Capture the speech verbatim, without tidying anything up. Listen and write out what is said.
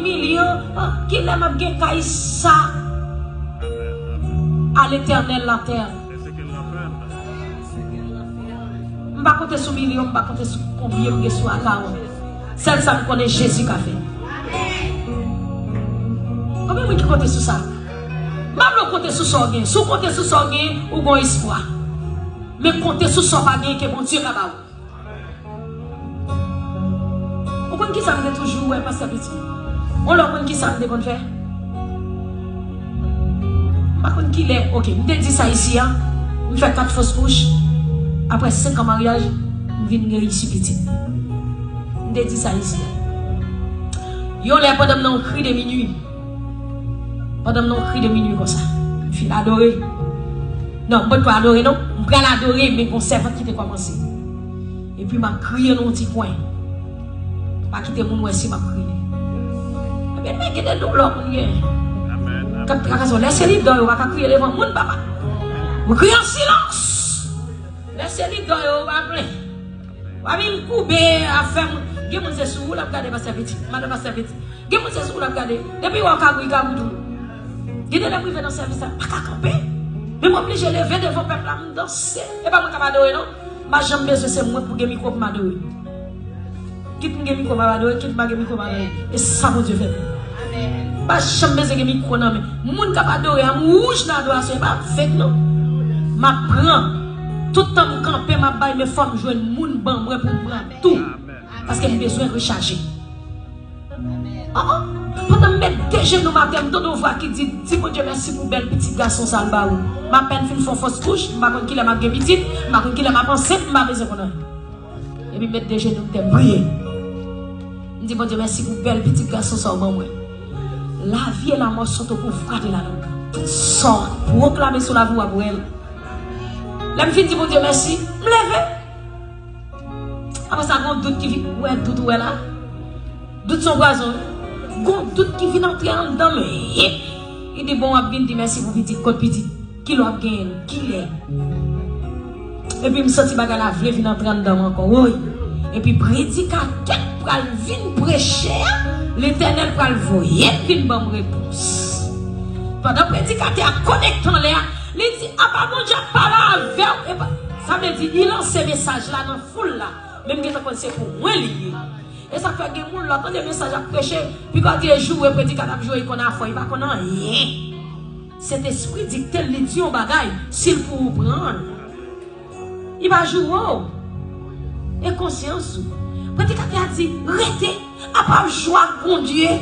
Milyon, ah, kilè m ap gen kay sa? À l'Éternel la terre. M pa konte sou milyon, m pa konte sou konbyen m gen sou akawon. Sèl sa m konnen, Jezi ka fè. Konbyen moun ki konte sou sa? M pa vle w konte sou sa w gen. Si w konte sou sa w gen, ou gen yon espwa. Men konte sou sa w pa gen, ke Bondye ka ba ou. Ou konn kisa m te toujou wè pastè Piti? Ou lè w konn kisa m te konn fè? M pa konn kilè, oke, m te di sa isi a, m fè kat fos kouch, apre senk an maryaj, m vin reyisi pitit. M te di sa isi a. Yon lè pandan m nan yon kri de minui, pandan m nan yon kri de minui konsa, m fin adore. Non, m potko adore non, m pral adore, men gon sèvant ki te kòmanse. Epi m ap kriye nan yon ti kwen. Pa kite moun wè si m ap kriye. Ebyen, men gen de doulè moun gen. K ap trakase w. Lè se lidò yo, ou pa ka kriye devan moun, papa. Ou kriye an silans. Lè se lidò yo, ou pa plen. W ap vin koube afè moun. Gen moun se sou ou l ap gade pastè Piti, madan pastè Piti. Gen moun se sou ou l ap gade. Depi w wè w ka bri kabrit ou. Gen de lè m rive nan sèvis la, m pa ka kanpe. Men m oblije leve devan pèp la, m danse. E pa mwen k ap adore non. M pa janm bezwen se mwen pou gen mikwo pou m adore. Kit m gen mikwo m ap adore, kit m pa gen mikwo m ap adore. E sa Bondye fè pou mwen. M pa janm bezwen gen mikwo nan men. Moun k ap adore a, m wouj nan adorasyon, e pa fake non. M ap pran. Tout tan m kanpe, m ap bay, men fò m jwenn moun ban mwen pou m pran tou. Paske m bezwen rechaje. Oh, oh. Pandan m met de jenou m atè, m tande yon vwa ki di, di Bondye mèsi pou bèl pitit gason sa l ba ou. M apèn fin fè yon fos kouch, m pa konn kilè m ap gen pitit, m pa konn kilè m ap ansent, m pa bezwen konn anyen. Epi m met de jenou m tè, m priye. M di Bondye mèsi pou bèl pitit gason sa w ban mwen. Lavi e lamò sont au pouvoir de la langue. Sa w pwoklame sou lavi w ap wè l. Lè m fin di Bondye mèsi, m leve. Apre sa, gon dout ki vin, ou wè dout ou wè la? Dout se yon pwazon wi. Gon dout ki vin antre anndan m. Li di, bon, w ap vin di mèsi pou pitit, kot pitit? Kilè w ap genyen l? Kilè? Epi m santi bagay la vle vin antre anndan m ankò, woy. Epi predikatè k pral vin preche a, Letènèl pral voye l vin ban m repons. Pandan predikatè a konekte anlè a, li di, apa Bondye ap pale avè w? Epa, sa vle di, li lanse mesaj la nan foul la. Men m gentan konn se pou mwen li ye. E sa k fè gen moun lè w tande mesaj ap preche, piga w di e joure predikatè ap joure, li konn afè w, li pa konn anyen. Sentespri dikte l, li di yon bagay, si l pou ou pran l. Li pa joure w. E konsyans ou. Predikatè a di, rete, apa w ap jwe ak Bondye.